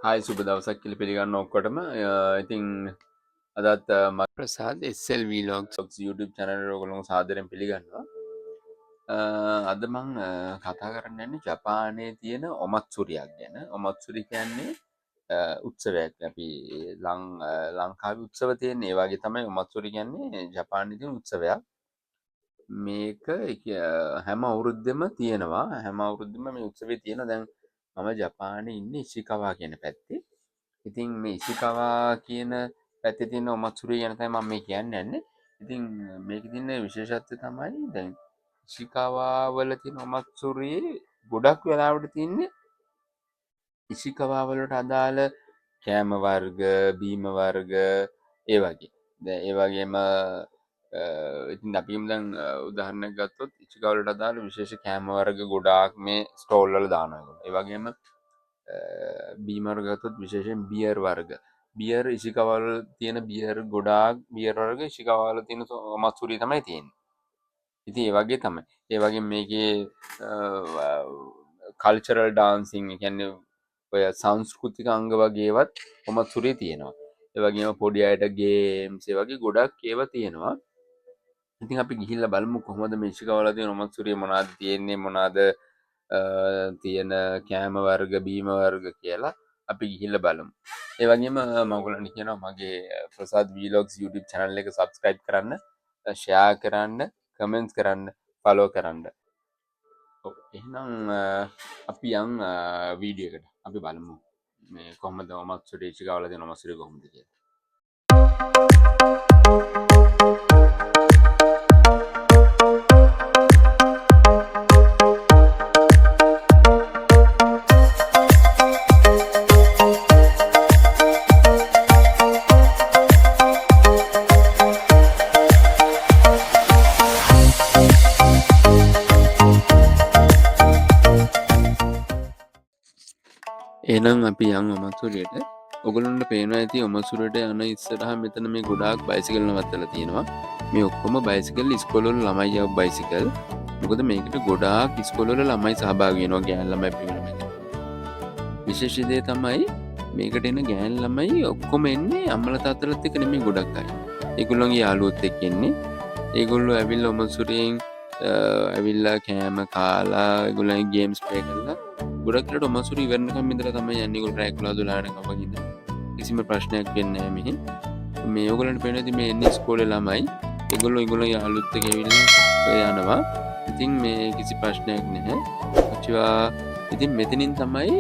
Hi, සුබ දවසක් කියලා පිළිගන්න ඔක්කොටම. ඉතින් අදත් Prasad SL Vlogs YouTube channel එකට ඔයගොල්ලෝ සාදරයෙන් පිළිගන්නවා. අද මං කතා කරන්න යන්නේ ජපානයේ තියෙන ඔමත්සුරියක් ගැන. ඔමත්සුරි කියන්නේ උත්සවයක්. අපි ලංකාවේ උත්සව තියෙන ඒ වගේ තමයි ඔමත්සුරි කියන්නේ ජපානයේ තියෙන උත්සවයක්. මේක හැම අවුරුද්දෙම තියෙනවා. හැම අවුරුද්දෙම මේ උත්සවය තියෙනවා. දැන් මම ජපානයේ ඉන්නේ ඉෂිකවා කියන පැත්තේ. ඉතින් මේ ඉෂිකවා කියන පැත්තේ තියෙන ඔමත්සුරිය ගැන තමයි මම මේ කියන්න යන්නේ. ඉතින් මේකේ තියෙන විශේෂත්වය තමයි දැන් ඉෂිකවා වල තියෙන ඔමත්සුරියේ ගොඩක් වෙලාවට තියෙන්නේ ඉෂිකවා වලට අදාළ කෑම වර්ග, බීම වර්ග ඒ වගේ. දැන් ඒ වගේම ඉතින් අපි දැන් උදාහරණයක් ගත්තොත් ඉෂිකවා වලට අදාළ විශේෂ කෑම වර්ග ගොඩාක් මේ ස්ටෝල් වල දානවා ඒගොල්ලෝ. ඒ වගේම බීම වර්ග ගත්තොත් විශේෂයෙන් බියර් වර්ග. බියර් ඉෂිකවා වල තියෙන බියර් ගොඩාක් බියර් වර්ග ඉෂිකවා වල තියෙන ඔමත්සුරිය තමයි තියෙන්නේ. ඉතින් ඒ වගේ තමයි. ඒ වගේම මේකේ කල්චරල් ඩාන්සින්, ඒ කියන්නේ ඔය සංස්කෘතික අංග වගේ ඒවත් ඔමත්සුරිය තියෙනවා. ඒ වගේම පොඩි අයට ගේම්ස් ඒ වගේ ගොඩක් ඒවා තියෙනවා. ඉතින් අපි ගිහිල්ලා බලමු කොහොමද මේ ඉෂිකවා වල තියෙන ඔමත්සුරිය මොනවද තියෙන්නේ, මොනවද තියෙන කෑම වර්ග, බීම වර්ග කියලා අපි ගිහිල්ලා බලමු. ඒ වගේම මම ඔයගොල්ලන්ට කියනවා මගේ ප්‍රසාද් Vlogs YouTube channel එක subscribe කරන්න, share කරන්න, comments කරන්න, follow කරන්න. ඔව්, එහෙනම් අපි යන් වීඩියෝ එකට. අපි බලමු මේ කොහොමද ඔමත්සුරිය ඉෂිකවා වල තියෙන ඔමත්සුරිය කොහොමද කියලා. එහෙනම් අපි යන් ඔමත්සුරියට. ඔයගොල්ලන්ට පේනවා ඇති ඔමත්සුරියට යන ඉස්සරහා මෙතන මේ ගොඩාක් බයිසිකල් නවත්තලා තියෙනවා. මේ ඔක්කොම බයිසිකල් ඉස්කෝලවල ළමයි යව බයිසිකල්. මොකද මේකට ගොඩාක් ඉස්කෝලවල ළමයි සහභාගී වෙනවා, ගෑනු ළමයි, පිරිමි ළමයි. විශේෂ දේ තමයි මේකට එන ගෑනු ළමයි ඔක්කොම එන්නේ අම්මලා තාත්තලාත් එක්ක නෙමෙයි ගොඩක් අය. ඒගොල්ලන්ගේ යාළුවොත් එක්ක එන්නේ. ඒගොල්ලෝ ඇවිල්ලා ඔමත්සුරියෙන් ඇවිල්ලා කෑම කාලා ඒගොල්ලන්ගේ ගේම්ස් ප්ලේ කරලා ගොඩක් වෙලාවට ඔමත්සුරිය ඉවර වෙනකම් ඉඳලා තමයි යන්නේ. ඒගොල්ලෝ රැ 11 12 වෙනකම් වගේ ඉඳලා. කිසිම ප්‍රශ්නයක් වෙන්නේ නැහැ මෙහි. මේ ඔයගොල්ලන්ට පේනවා ඉතින් මේ එන්නේ ඉස්කෝලේ ළමයි. ඒගොල්ලෝ ඒගොල්ලෝ යාළුවොත් එක්ක ඇවිල්ලා ඔය යනවා. ඉතින් මේ කිසි ප්‍රශ්නයක් නැහැ. ඔච්චිවා ඉතින් මෙතනින් තමයි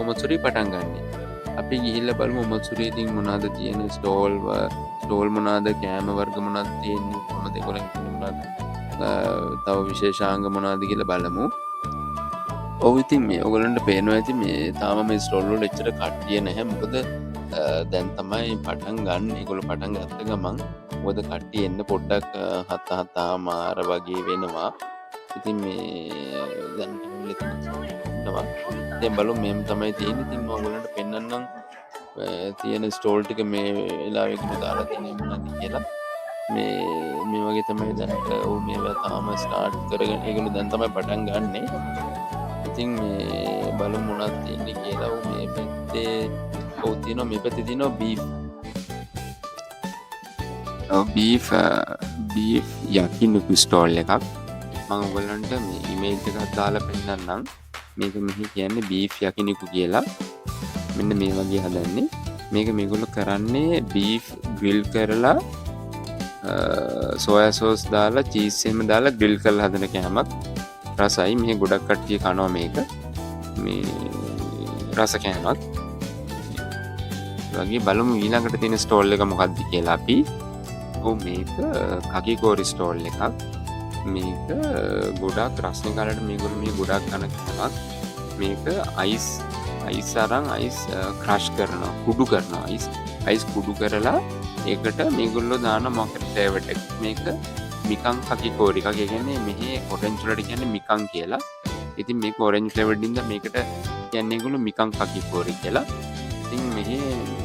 ඔමත්සුරිය පටන් ගන්නෙ. අපි ගිහිල්ලා බලමු ඔමත්සුරියේ ඉතින් මොනවද තියෙන ස්ටෝල් මොනවද, කෑම වර්ග මොනවද තියෙන්නේ, කොහොමද ඒගොල්ලන් කියන්නේ මොනවද, තව විශේෂාංග මොනවද කියලා බලමු. ඔව්, ඉතින් මේ ඔයගොල්ලන්ට පේනවා ඇති මේ තාම මේ ස්ටෝල් වල එච්චර කට්ටිය නැහැ. මොකද දැන් තමයි පටන් ගන්න. ඒගොල්ලෝ පටන් ගත්ත ගමන් මොකද කට්ටිය එන්න පොඩ්ඩක් හත හතමාර වගේ වෙනවා. ඉතින් මේ දැන් ඉන්නවා. දැන් බලමු මෙහෙම තමයි තියෙන්නේ. ඉතින් මම ඔයගොල්ලන්ට පෙන්නන්නම් තියෙන ස්ටෝල් ටික මේ වෙලාවේ ඒගොල්ලෝ දාලා තියෙන්නේ මොනවද කියලා. මේ වගේ තමයි දැනට ඔව් මේවා තාම ස්ටාර්ට් කරගෙන ඒගොල්ලෝ දැන් තමයි පටන් ගන්නෙ. ඉතින් මේ බලමු මොනවද තියෙන්නේ කියලා. ඔව්, මේ පැත්තේ ඔව් තියෙනවා, මේ පැත්තේ තියෙනවා බීෆ්. ඔව්, බීෆ් යකිනුකු ස්ටෝල් එකක්. මම ඔයගොල්ලන්ට මේ ඉමේජ් එකක් දාලා පෙන්නන්නම්. මේක මෙහි කියන්නේ බීෆ් යකිනුකු කියලා. මෙන්න මේ වගේ හදන්නේ. මේක මේගොල්ලෝ කරන්නේ බීෆ් ග්‍රිල් කරලා සෝයා සෝස් දාලා චීස් එහෙම දාලා ග්‍රිල් කරලා හදන කෑමක්. රසයි. මෙහි ගොඩක් කට්ටිය කනවා මේක. මේ රස කෑමක්. වගේ බලමු ඊළඟට තියෙන ස්ටෝල් එක මොකක්ද කියලා අපි. ඔව්, මේක කකිකෝරි ස්ටෝල් එකක්. මේක ගොඩාක් රස්නේ කාලේට මේගොල්ලෝ මේ ගොඩාක් කන කෑමක්. මේක අයිස් අරන් අයිස් ක්‍රෂ් කරනවා, කුඩු කරනවා. අයිස් කුඩු කරලා ඒකට මේගොල්ලෝ දාන මොකක් හරි ෆ්ලේවර් එකක්. මේක මිකන් කකිකෝරි එකක්. ඒ කියන්නේ මෙහි ඔරෙන්ජ් වලට කියන්නේ මිකන් කියලා. ඉතින් මේක ඔරෙන්ජ් ෆ්ලේවර්ඩ් හින්දා මේකට කියන්නේ ඒගොල්ලෝ මිකන් කකිකෝරි කියලා. ඉතින් මෙහි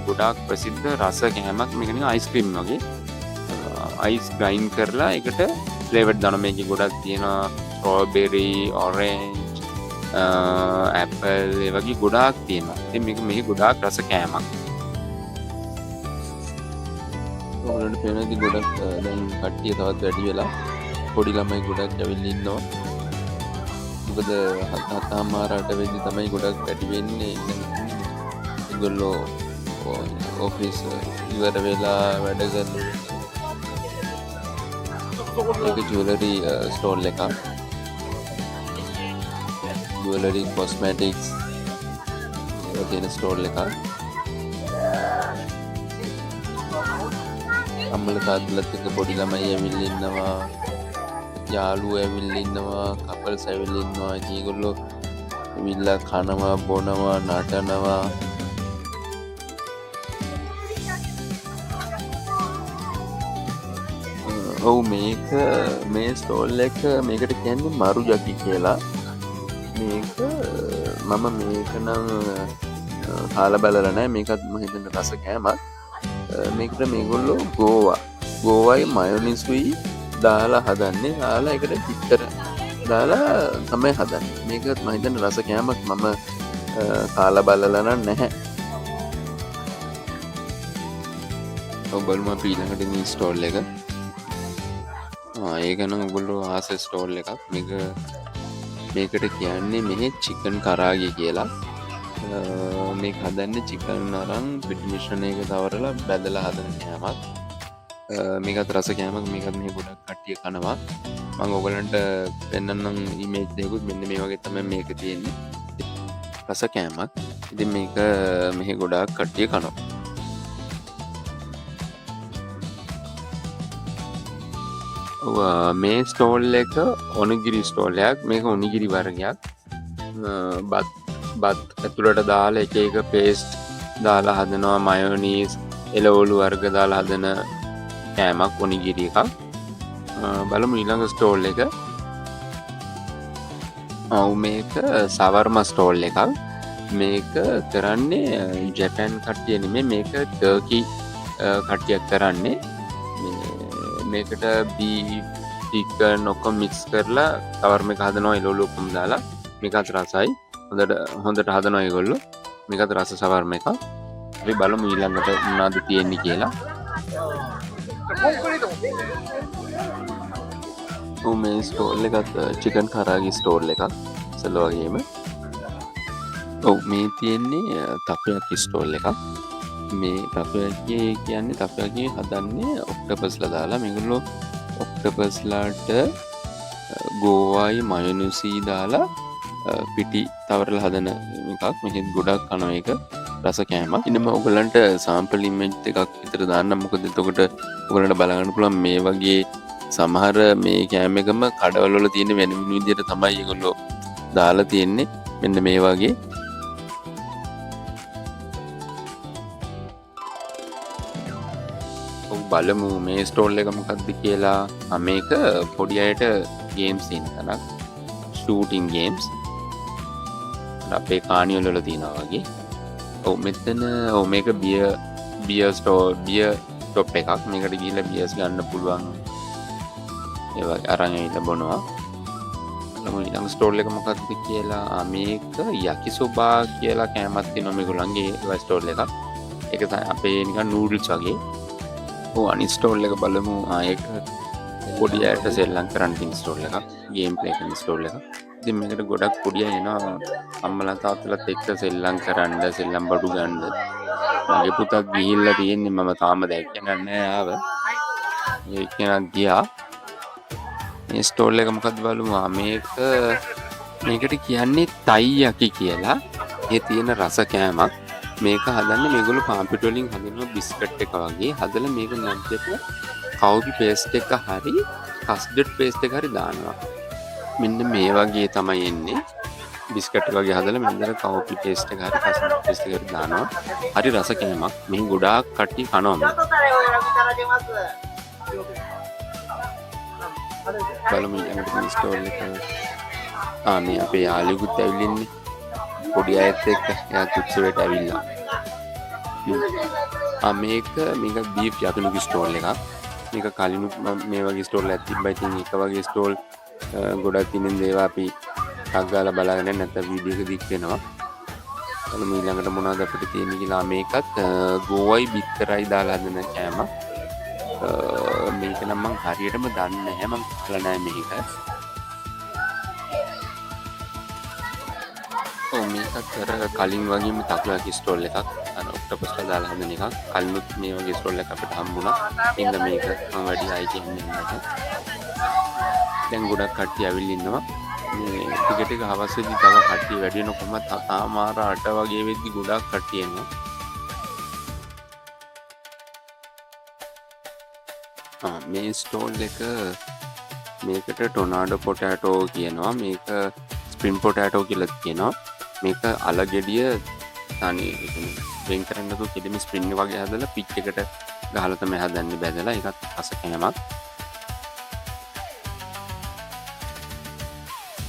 ගොඩාක් ප්‍රසිද්ධ රස කෑමක්. මේක නිකන් අයිස්ක්‍රීම් වගේ. අයිස් ග්‍රයින්ඩ් කරලා ඒකට ෆ්ලේවර් දානවා. මේකේ ගොඩක් තියෙනවා ස්ට්‍රෝබෙරි, ඔරෙන්ජ්, ඇපල් ඒ වගේ ගොඩාක් තියෙනවා. ඉතින් මේක මෙහි ගොඩාක් රස කෑමක්. ඔයාලට පේනවා ඉතින් ගොඩක් දැන් කට්ටිය තවත් වැඩි වෙලා පොඩි ළමයි ගොඩක් ඇවිල්ලා ඉන්නවා. මොකද හත හතමාර අට වෙද්දි තමයි ගොඩක් වැඩි වෙන්නේ. ඒගොල්ලෝ ඔෆිස් ඉවර වෙලා වැඩ කරලා. මේක ජුවලරි ස්ටෝල් එකක්. ජුවලරි කොස්මැටික්ස් ඒවා තියෙන ස්ටෝල් එකක්. අම්මලා තාත්තලාත් එක්ක පොඩි ළමයි ඇවිල්ලා ඉන්නවා. යාළුවෝ ඇවිල්ලා ඉන්නවා, කපල්ස් ඇවිල්ලා ඉන්නවා. ඉතින් ඒගොල්ලෝ ඇවිල්ලා කනවා, බොනවා, නටනවා. ඔව් මේක මේ ස්ටෝල් එක මේකට කියන්නේ මරුජකි කියලා. මේක මම මේක නම් කාලා බලලා නෑ. මේකත් මම හිතන්නේ රස කෑමක්. මේකට මේගොල්ලෝ ගෝවයි මයොනිසුයි දාලා හදන්නේ. දාලා ඒකට පිටර දාලා තමයි හදන්නේ. මේකත් මම හිතන්නේ රස කෑමක්. මම කාලා බලලා නම් නැහැ. ඔව් බලමු අපි ඊළඟට ඉන්න ස්ටෝල් එක. ඒක නම් ඔයගොල්ලෝ ආස ස්ටෝල් එකක්. මේකට කියන්නේ මෙහි චිකන් කරාගේ කියලා. මේක හදන්නේ චිකන් අරන් පිටි මිශ්‍රණයක තවරලා බැදලා හදන කෑමක්. මේකත් රස කෑමක්. මේකත් මෙහි ගොඩක් කට්ටිය කනවා. මම ඔයගොල්ලන්ට පෙන්නන්නම් ඉමේජ් දෙකකුත්. මෙන්න මේ වගේ තමයි මේක තියෙන්නේ. රස කෑමක්. ඉතින් මේක මෙහි ගොඩාක් කට්ටිය කනවා. ඔව්, මේ ස්ටෝල් එක ඔනිගිරි ස්ටෝල් එකක්. මේක ඔනිගිරි වර්ගයක්. බත් ඇතුළට දාලා එක එක පේස්ට් දාලා හදනවා. මයොනීස්, එළවලු වර්ග දාලා හදන කෑමක් ඔනිගිරි එකක්. බලමු ඊළඟ ස්ටෝල් එක. ඔව් මේක සවර්මා ස්ටෝල් එකක්. මේක කරන්නේ ජපන් කට්ටිය නෙමෙයි, මේක ටර්කි කට්ටියක් කරන්නේ. මේකට බීෆ්, චිකන් ඔක්කොම මික්ස් කරලා සවර්මා එක හදනවා, එළවලු ඔක්කොම දාලා. මේකත් රසයි. හොඳට හදනවා ඒගොල්ලෝ. මේකත් රස සවර්මා එකක්. අපි බලමු ඊළඟට මොනවද තියෙන්නේ කියලා. ඔව් මේ ස්ටෝල් එකත් චිකන් කරාගේ ස්ටෝල් එකක් ඉස්සෙල්ලා වගේම. ඔව් මේ තියෙන්නේ තකොයකි ස්ටෝල් එකක්. මේ තකොයකි කියන්නේ තකොයකි හදන්නේ ඔක්ටපස්ලා දාලා. මේගොල්ලෝ ඔක්ටපස්ලාට ගෝවායි මයොනිසි දාලා පිටි තවරලා හදන එකක්. මෙහෙත් ගොඩක් කනවා ඒක රස කෑමක්. ඉතින් මම ඔයගොල්ලන්ට සාම්පල් ඉමේජ් එකක් විතර දාන්නම්. මොකද එතකොට ඔයගොල්ලන්ට බලගන්න පුළුවන් මේ වගේ සමහර මේ කෑම එකම කඩවල වල තියෙන වෙන වෙන විදියට තමයි ඒගොල්ලෝ දාලා තියෙන්නේ. මෙන්න මේ වගේ. ඔව් බලමු මේ ස්ටෝල් එක මොකක්ද කියලා. මේක පොඩි අයට ගේම්ස් තියෙන තැනක්. Shooting games. අපේ කානිවල් වල තියෙනවා වගේ. ඔව් මෙතන ඔව් මේක බියර් ස්ටෝර්, බියර් ෂොප් එකක්. මේකට ගිහිල්ලා බියර්ස් ගන්න පුළුවන්. ඒ වගේ අරන් ඇවිල්ලා බොනවා. බලමු ඊළඟ ස්ටෝල් එක මොකක්ද කියලා. මේක යකිසොබා කියලා කෑමක් තියෙනවා මේගොල්ලන්ගේ ඒ ස්ටෝල් එකක්. ඒක තමයි අපේ නිකන් නූඩල්ස් වගේ. ඔව් අනිත් ස්ටෝල් එක බලමු. ඒක පොඩි අයට සෙල්ලම් කරන්න තියෙන ස්ටෝල් එකක්. ගේම් ප්ලේ කරන ස්ටෝල් එකක්. ඉතින් මේකට ගොඩක් පොඩි අය එනවා අම්මලා තාත්තලාත් එක්ක සෙල්ලම් කරන්න, සෙල්ලම් බඩු ගන්න. මගේ පුතත් ගිහිල්ලා තියෙන්නේ, මම තාම දැක්කේ නෑ ආව. ඒ කෙනාත් ගියා. මේ ස්ටෝල් එක මොකද්ද බලමු. මේකට කියන්නේ තයියකි කියලා. මේ තියෙන රස කෑමක්. මේක හදන්නේ මේගොල්ලෝ පාන් පිටු වලින් හදනවා බිස්කට් එක වගේ. හදලා මේක මැද්දට කවුපි පේස්ට් එක හරි කස්ටඩ් පේස්ට් එක හරි දානවා. මෙන්න මේ වගේ තමයි එන්නේ. බිස්කට් එක වගේ හදලා මෙන්න කවුපි පේස්ට් එක හරි කස්ටඩ් පේස්ට් එක හරි දානවා. හරි රස කෑමක්. මෙහි ගොඩාක් කට්ටිය කනවා මේ. බලමු ඊළඟට මේ ස්ටෝල් එක. මේ අපේ යාළුවෙකුත් ඇවිල්ලා ඉන්නේ. පොඩි අයත් එක්ක එයාත් උත්සවයට ඇවිල්ලා. මේක බීෆ් යකිනුගේ ස්ටෝල් එකක්. මේක කලිනුත් මම මේ වගේ ස්ටෝල් එකක් තිබ්බා. ඉතින් එක වගේ ස්ටෝල් ගොඩක් තියෙන දේවා අපි ටක් ගාලා බලාගෙන යන්න, නැත්නම් වීඩියෝ එක දික් වෙනවා. බලමු ඊළඟට මොනවද අපිට තියෙන්නේ කියලා. මේකත් ගෝවයි බිත්තරයි දාලා හදන කෑමක්. මේක නම් මං හරියටම දන්නේ නැහැ, මං කාලා නැහැ මේක. ඔව් මේකත් අර කලින් වගේම තකුලකි ස්ටෝල් එකක්. අර ඔක්ටෝපස්ලා දාලා හදන එකක්. කලිනුත් මේ වගේ ස්ටෝල් එකක් අපිට හම්බුණා. එහෙනම් මේක මං වැඩි ආයි කියන්නේ නැහැ. දැන් ගොඩක් කට්ටිය ඇවිල්ලා ඉන්නවා. මේ ටික ටික හවස් වෙද්දි තව කට්ටිය වැඩි වෙන කොහමත් හතමාර අට වගේ වෙද්දි ගොඩක් කට්ටිය එනවා. මේ ස්ටෝල් එක මේකට ටොනාඩෝ පොටෑටෝ කියනවා. මේක ස්ප්‍රින් පොටෑටෝ කියලා කියනවා. මේක අල ගෙඩිය තනි, ඒ කියන්නේ වෙන් කරන්නේ නැතුව කෙලින්ම ස්ප්‍රින් වගේ හදලා පිච් එකට ගහලා තමයි හදන්නේ බැදලා. ඒකත් රස කෑමක්.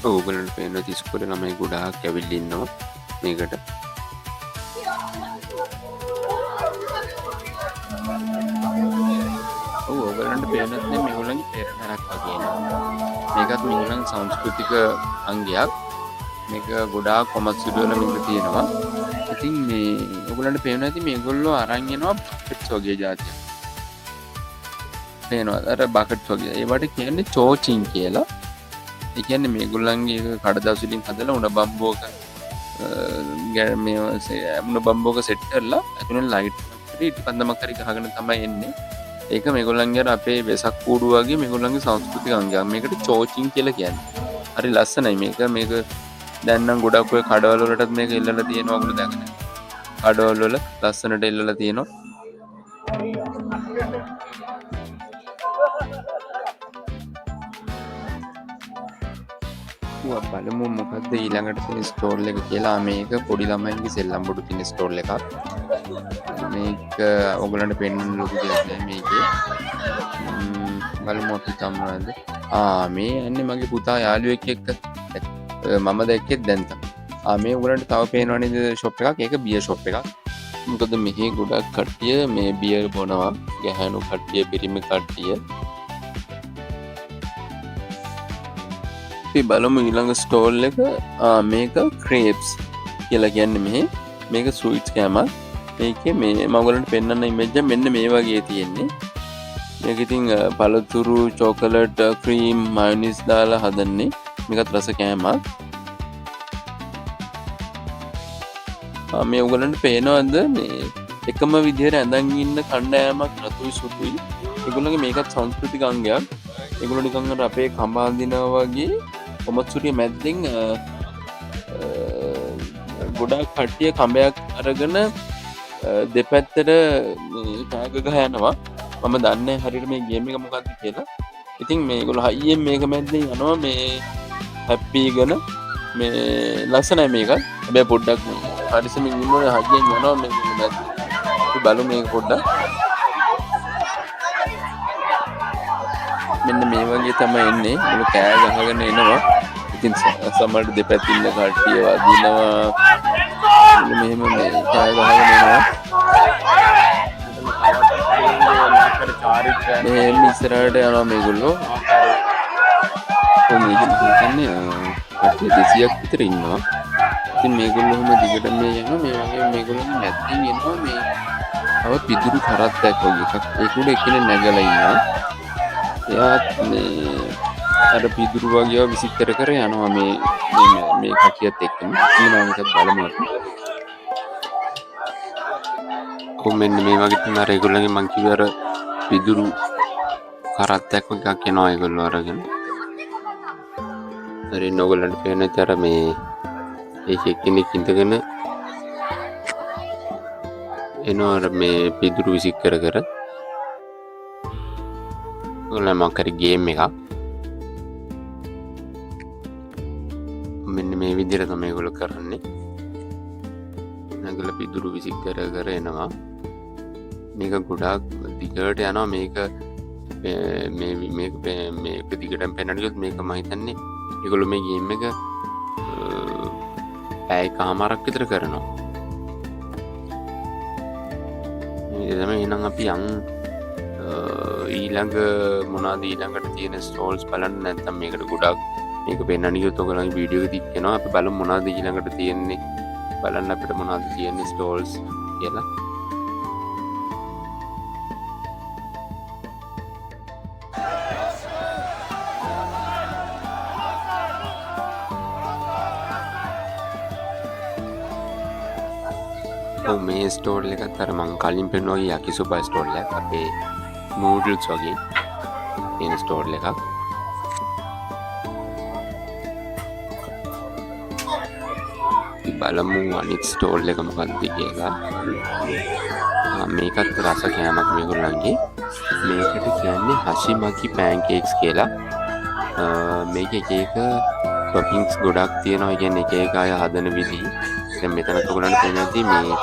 ඔව් ඔයගොල්ලන්ට පේනවා ඇති ඉස්කෝලේ ළමයි ගොඩාක් ඇවිල්ලා ඉන්නවා මේකට. ඔව් ඔයගොල්ලන්ට පේනවා ඇති දැන් මේගොල්ලන්ගේ පෙරහැරක් වගේ එනවා. මේකත් මේගොල්ලන්ගේ සංස්කෘතික අංගයක්. මේක ගොඩාක් කොමත්සුඩු වල මේක තියෙනවා. ඉතින් මේ ඔයගොල්ලන්ට පේනවා ඇති මේගොල්ලෝ අරන් එනවා බකට්ස් වගේ ජාතියක්. පේනවා අර බකට්ස් වගේ. ඒවට කියන්නේ චෝචින් කියලා. ඒ කියන්නේ මේගොල්ලන්ගේ එක කඩදාසි වලින් හදලා උණ බම්බුවක, මේ උණ බම්බුවක සෙට් කරලා ඇතුලෙන් ලයිට් එකක් හරි ඉටිපන්දමක් හරි ගහගෙන තමයි එන්නේ. ඒක මේගොල්ලන්ගේ අර අපේ වෙසක් කූඩු වගේ මේගොල්ලන්ගේ සංස්කෘතික අංගයක්. මේකට චෝචින් කියලා කියන්නේ. හරි ලස්සනයි මේක. මේක දැන් නම් ගොඩක් ඔය කඩවල වලටත් මේක එල්ලලා තියෙනවා. ඔයගොල්ලෝ දැකලා ඇති. කඩවල වල ලස්සනට එල්ලලා තියෙනවා. බලමු මොකද්ද ඊළඟට තියෙන ස්ටෝල් එක කියලා. මේක පොඩි ළමයින්ගේ සෙල්ලම් බඩු තියෙන ස්ටෝල් එකක්. මේක ඔයගොල්ලන්ට පෙන්වන්න ලොකු දෙයක් නෑ මේකේ. බලමු අපි තව මොනවද. මේ යන්නේ මගේ පුතා යාළුවෙක් එක්ක. මම දැක්කෙත් දැන් තමයි. මේ ඔයගොල්ලන්ට තව පේනවා නේද ෂොප් එකක්. ඒක බියර් ෂොප් එකක්. මොකද මෙහි ගොඩක් කට්ටිය මේ බියර් බොනවා. ගැහැණු කට්ටිය, පිරිමි කට්ටිය. අපි බලමු ඊළඟ ස්ටෝල් එක. මේක ක්‍රේප්ස් කියලා කියන්නේ මෙහි. මේක ස්වීට්ස් කෑමක්. මේකේ මේ මම ඔයගොල්ලන්ට පෙන්වන්න ඉමේජ් එක මෙන්න මේ වගේ තියෙන්නේ. මේක ඉතින් පළතුරු, චොකලට්, ක්‍රීම්, මයොනිස් දාලා හදන්නේ. මේකත් රස කෑමක්. මේ ඔයගොල්ලන්ට පේනවද මේ එකම විදිහට ඇඳන් ඉන්න කණ්ඩායමක් රතුයි සුදුයි. ඒගොල්ලන්ගේ මේකත් සංස්කෘතික අංගයක්. ඒගොල්ලෝ නිකන් අර අපේ කඹ අඳිනවා වගේ කොමත්සුරිය මැද්දෙන් ගොඩාක් කට්ටිය කඹයක් අරගෙන දෙපැත්තට මේ කෑග ගහ යනවා. මම දන්නේ නැහැ හරියට මේ ගේම් එක මොකක්ද කියලා. ඉතින් මේගොල්ලෝ හයියෙන් මේක මැද්දෙන් යනවා මේ හැප්පීගෙන. මේ ලස්සනයි මේකත්. හැබැයි පොඩ්ඩක් මේ පරිස්සමින් ඉන්න ඕනේ, හයියෙන් යනවා මේක මැද්දෙන්. අපි බලමු මේක පොඩ්ඩක්. මෙන්න මේ වගේ තමයි එන්නේ. මුළු කෑ ගහගෙන එනවා. ඉතින් සමහරට දෙපැත්තේ ඉන්න කට්ටිය වදිනවා. මෙන්න මෙහෙම මේ කෑ ගහගෙන එනවා. මෙහෙම ඉස්සරහට යනවා මේගොල්ලෝ. ඔව් මේක හිතන්නේ, කට්ටිය 200ක් විතර ඉන්නවා. ඉතින් මේගොල්ලෝ ඔහොම දිගටම මේ යනවා. මේ වගේ මේගොල්ලෝ මැද්දෙන් එනවා මේ තව පිදුරු කරත්තයක් වගේ එකක්. ඒක උඩ එක්කෙනෙක් නැගලා ඉන්නවා. එයාත් මේ අර පිදුරු වගේ ඒවා විසික් කර කර යනවා මේ කට්ටියත් එක්කම. ඉතින් මම එකක් බලමු අපි. ඔව් මෙන්න මේ වගේ තමයි අර ඒගොල්ලන්ගේ මං කිව්වේ අර පිදුරු කරත්තයක් වගේ එකක් එනවා ඒගොල්ලෝ අරගෙන. හරියට ඔයගොල්ලන්ට පේන ඇති අර මේ ඒක එක්කෙනෙක් ඉඳගෙන එනවා අර මේ පිදුරු විසික් කර කර. ඔයගොල්ලන් මොකක් හරි ගේම් එකක්. මෙන්න මේ විදිහට තමයි ඒගොල්ලෝ කරන්නේ. නැගලා පිදුරු විසික් කර කර එනවා. මේක ගොඩාක් දිගට යනවා. මේක දිගටම පෙන්වන්න ගියොත් මේක මම හිතන්නේ ඒගොල්ලෝ මේ ගේම් එක පැය එකමාරක් විතර කරනවා. මේ විදිහට තමයි. එහෙනම් අපි යන් ඊළඟ මොනවද ඊළඟට තියෙන ස්ටෝල්ස් බලන්න. නැත්නම් මේකට ගොඩාක් මේක පෙන්වන්න ගියොත් ඔයගොල්ලන්ගේ වීඩියෝ එක දික් වෙනවා. අපි බලමු මොනවද ඊළඟට තියෙන්නේ. බලන්න අපිට මොනවද තියෙන්නේ ස්ටෝල්ස් කියලා. ඔව්, මේ ස්ටෝල් එකත් අර මං කලින් පෙන්නුවා වගේ යකිසෝබා ස්ටෝල් එකක්. අපේ නූඩල්ස් වගේ තියෙන ස්ටෝල් එකක්. අපි බලමු අනිත් ස්ටෝල් එක මොකක්ද කියලා. මේකත් රස කෑමක් මේගොල්ලන්ගේ. මේකට කියන්නේ හෂිමකි පෑන්කේක්ස් කියලා. මේක එක එක ටොපින්ග්ස් ගොඩක් තියෙනවා. ඒ කියන්නේ එක එක අය හදන විදි. දැන් මෙතනත් ඔයගොල්ලන්ට පේනවා ඇති මේ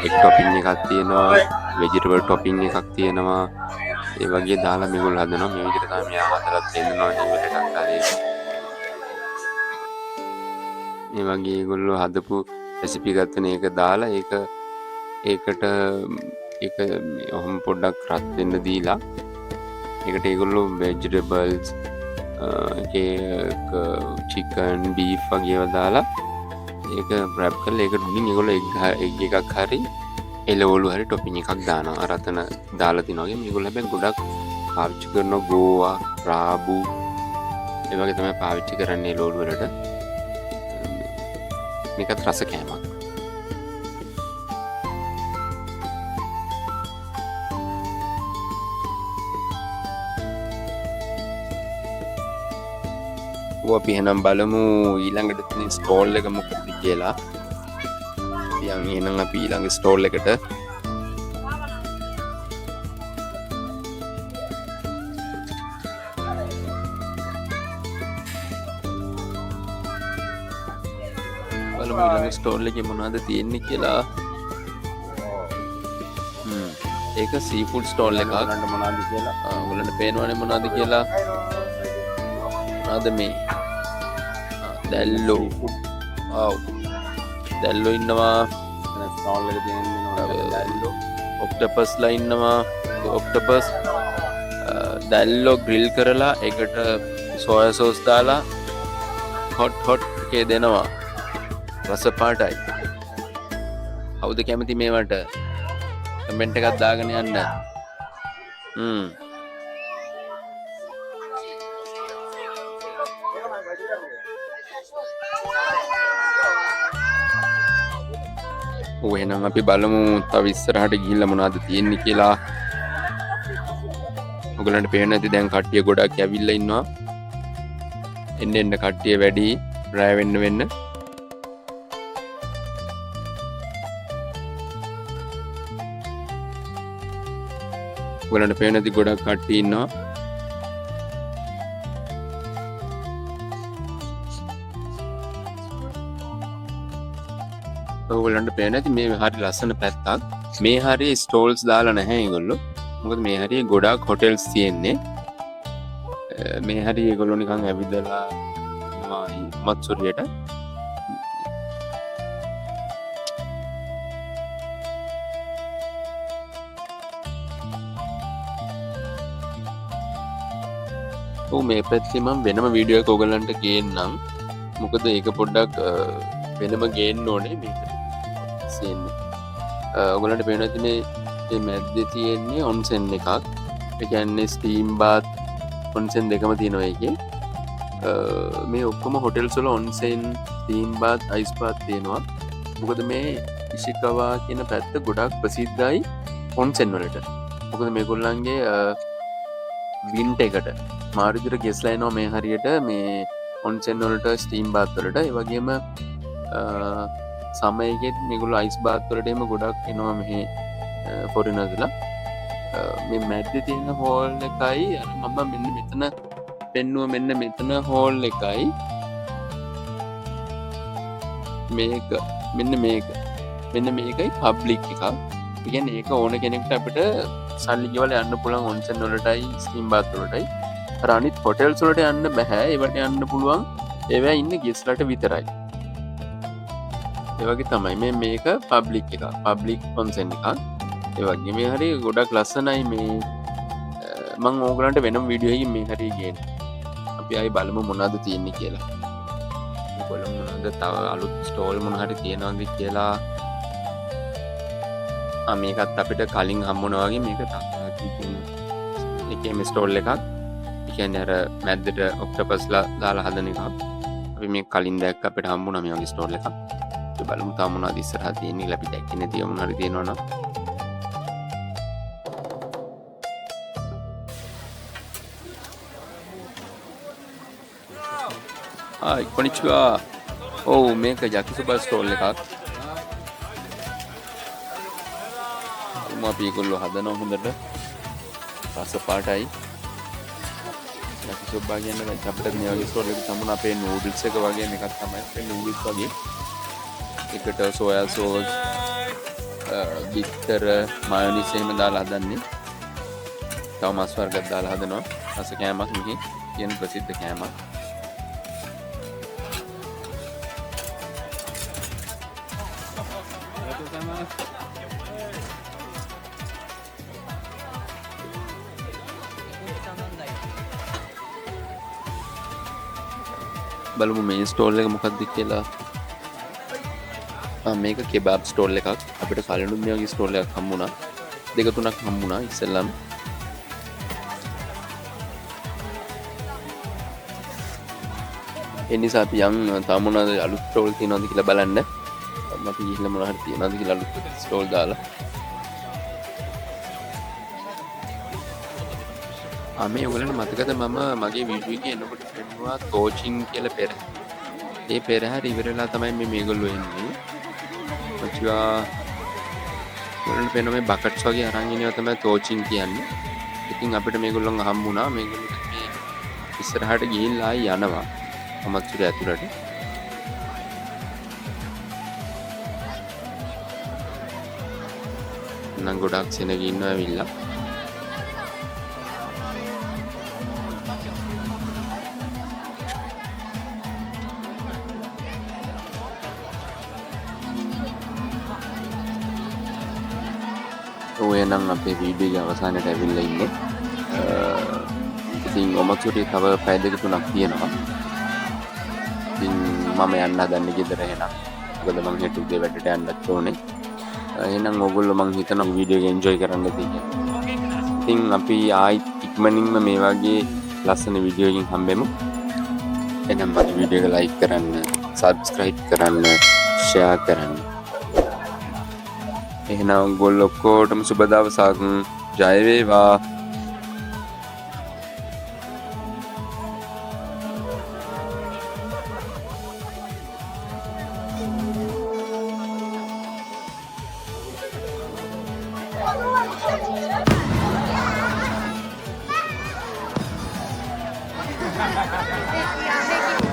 එග් ටොපින් එකක් තියෙනවා, වෙජිටබල් ටොපින් එකක් තියෙනවා. ඒ වගේ දාලා මේගොල්ලෝ හදනවා. මේ විදිහට තමයි මෙයා හදලා දෙන්නවා. ඒ වගේ එකක් හරි. මේ වගේ ඒගොල්ලෝ හදපු රෙසිපි එකක් තියෙන එක දාලා ඒකට ඒක ඔහොම පොඩ්ඩක් රත් වෙන්න දීලා ඒකට ඒගොල්ලෝ වෙජිටබල්ස්, එක එක චිකන්, බීෆ් වගේ ඒවා දාලා ඒක රැප් කරලා ඒකට උඩින් ඒගොල්ලෝ එග් එකක් හරි එළවලු හරි ටොපින් එකක් දානවා. අර අතන දාලා තිනවා වගේ. මේගොල්ලෝ හැබැයි ගොඩක් පාවිච්චි කරන ගෝවා, රාබු ඒ වගේ තමයි පාවිච්චි කරන්නේ එළවලු වලට. මේකත් රස කෑමක්. ඔව්, අපි එහෙනම් බලමු ඊළඟට තියෙන ස්ටෝල් එක මොකක්ද කියලා. අපි යන් එහෙනම් අපි ඊළඟ ස්ටෝල් එකට. බලමු ඊළඟ ස්ටෝල් එකේ මොනවද තියෙන්නේ කියලා. ඒක සීෆුඩ් ස්ටෝල් එකක්. ඔයගොල්ලන්ට මොනවද කියලා? ඔයගොල්ලන්ට පේනවනේ මොනවද කියලා. මොනවද මේ? දැල්ලෝ. ඔව්. දැල්ලෝ ඉන්නවා. එතන ස්ටෝල් එක තියෙන්නේ මොනවද? දැල්ලෝ. ඔක්ටොපස්ලා ඉන්නවා. ඔක්ටොපස්, දැල්ලෝ ග්‍රිල් කරලා ඒකට සෝයා සෝස් දාලා හොට් හොට් එකේ දෙනවා. රස පාටයි. කවුද කැමති මේවට? කමෙන්ට් එකක් දාගෙන යන්න. ඔව්, එහෙනම් අපි බලමු තව ඉස්සරහට ගිහිල්ලා මොනවද තියෙන්නේ කියලා. ඔයගොල්ලන්ට පේන ඇති දැන් කට්ටිය ගොඩක් ඇවිල්ලා ඉන්නවා. එන්න එන්න කට්ටිය වැඩි රෑ වෙන්න වෙන්න. ඔයගොල්ලන්ට පේන ඇති ගොඩක් කට්ටිය ඉන්නවා. ඔයගොල්ලන්ට පේන ඇති මේ හරි ලස්සන පැත්තක්. මේ හරිය ස්ටෝල්ස් දාලා නැහැ ඒගොල්ලෝ. මොකද මේ හරිය ගොඩාක් හොටෙල්ස් තියෙන්නේ. මේ හරිය ඒගොල්ලෝ නිකන් ඇවිදලා යනවා මත්සුරියට. ඔව්, මේ පැත්තේ මම වෙනම වීඩියෝ එකක් ඔයගොල්ලන්ට ගේන්නම්. මොකද ඒක පොඩ්ඩක් වෙනම ගේන්න ඕනේ මේක. ඔයගොල්ලන්ට පේනවා ඇති මේ මැද්දේ තියෙන්නේ ඔන්සෙන් එකක්. ඒ කියන්නේ ස්ටීම් බාත් ඔන්සෙන් දෙකම තියෙනවා ඒකේ. මේ ඔක්කොම හොටෙල්ස් වල ඔන්සෙන්, ස්ටීම් බාත්, අයිස් බාත් තියෙනවා. මොකද මේ ඉෂිකවා කියන පැත්ත ගොඩක් ප්‍රසිද්ධයි ඔන්සෙන් වලට. මොකද මේගොල්ලන්ගේ වින්ටර් එකට මාරු විදිහට ගෙස්ලා එනවා මේ හරියට මේ ඔන්සෙන් වලට, ස්ටීම් බාත් වලට. ඒ වගේම සමයකෙත් මේගොල්ලෝ අයිස් බාත් වලට එහෙම ගොඩක් එනවා මෙහි ෆොරිනර්ස්ලා. මේ මැද්දේ තියෙන හෝල් එකයි අර මම මෙන්න මෙතන පෙන්නුව මෙන්න මෙතන හෝල් එකයි මේක මෙන්න මේක මෙන්න මේකයි පබ්ලික් එකක්. ඒ කියන්නේ ඒක ඕන කෙනෙක්ට අපිට සල්ලි ගෙවලා යන්න පුළුවන් ඔන්සෙන් වලටයි ස්ටීම් බාත් වලටයි. අර අනිත් හොටෙල්ස් වලට යන්න බෑ. ඒවට යන්න පුළුවන් ඒවැ ඉන්න ගෙස්ලට විතරයි. ඒ වගේ තමයි මේක පබ්ලික් එකක්, පබ්ලික් ඔන්සෙන් එකක්. ඒ වගේ මේ හරිය ගොඩක් ලස්සනයි මේ. මං ඕගලන්ට වෙනම වීඩියෝ එකකින් මේ හරිය ගේන්න. අපි ආයි බලමු මොනවද තියෙන්නේ කියලා. අපි බලමු මොනවද තව අලුත් ස්ටෝල් මොන හරි තියෙනවද කියලා. මේකත් අපිට කලින් හම්බුණා වගේ මේක තාක්ෂණික කියන එකේම ස්ටෝල් එකක්. ඒ කියන්නේ අර මැද්දට ඔක්ටෝපස්ලා දාලා හදන එකක්. අපි මේ කලින් දැක්ක අපිට හම්බුණා මේ වගේ ස්ටෝල් එකක්. අපි බලමු තව මොනවද ඉස්සරහා තියෙන්නේ කියලා. අපි දැක්කේ නැති මොන හරි තියෙනවා නම්. හායි කොනිචිවා. ඔව් මේක යකිසොබා ස්ටෝල් එකක්. බලමු අපි ඒගොල්ලෝ හදනවා හොඳට. රස පාටයි. යකිසොබා කියන්නේ දැන් අපිට මේ වගේ ස්ටෝල් එකක් හම්බුණා. අපේ නූඩල්ස් එක වගේ මේකක් තමයි. අපේ නූඩල්ස් වගේ. එකට සෝයා සෝස්, බිත්තර, මයොනිස් එහෙම දාලා හදන්නේ. තව මස් වර්ගයක් දාලා හදනවා. රස කෑමක් මෙහි තියෙන ප්‍රසිද්ධ කෑමක්. බලමු මේ ස්ටෝල් එක මොකක්ද කියලා. මේක කෙබාබ් ස්ටෝල් එකක්. අපිට කලිනුත් මේ වගේ ස්ටෝල් එකක් හම්බුණා. දෙක තුනක් හම්බුණා ඉස්සෙල්ලම. ඒ නිසා අපි යන් තව මොනවද අලුත් ස්ටෝල් තියෙනවද කියලා බලන්න. අපි ගිහිල්ලා මොනවා හරි තියෙනවද කියලා අලුත් ස්ටෝල් දාලා. මේ ඔයගොල්ලන්ට මතකද මම මගේ වීඩියෝ එකේ එනකොට පෙන්නුවා තෝචින් කියලා පෙරහැර. ඒ පෙරහැර ඉවර වෙලා තමයි මේගොල්ලෝ එන්නේ. කොචිවා ඔයගොල්ලන්ට පේන මේ බකට්ස් වගේ අරන් එනවා තමයි තෝචින් කියන්නේ. ඉතින් අපිට මේගොල්ලොන් හම්බුණා. මේගොල්ලෝ මේ ඉස්සරහට ගිහිල්ලා ආයි යනවා ඔමත්සුරි ඇතුළට. නම් ගොඩක් සෙනග ඉන්නවා ඇවිල්ලා. ඔය නම් අපේ වීඩියෝ එකේ අවසානයට ඇවිල්ලා ඉන්නේ. ඉතින් ඔමත්සුරි තව පැය දෙක තුනක් තියෙනවා. ඉතින් මම යන්න හදන්නේ ගෙදර එහෙනම්. මොකද මං හෙට උදේ වැඩට යන්නත් ඕනේ. එහෙනම් ඔයගොල්ලෝ මං හිතනවා වීඩියෝ එක එන්ජොයි කරන්න ඇති කියලා. ඉතින් අපි ආයිත් ඉක්මනින්ම මේ වගේ ලස්සන වීඩියෝ එකකින් හම්බෙමු. එහෙනම් මගේ වීඩියෝ එක ලයික් කරන්න, සබ්ස්ක්‍රයිබ් කරන්න, ෂෙයා කරන්න. එහෙනම් ඔයගොල්ලෝ ඔක්කොටම සුබ දවසක්. ජය වේවා. Ha ha ha ha!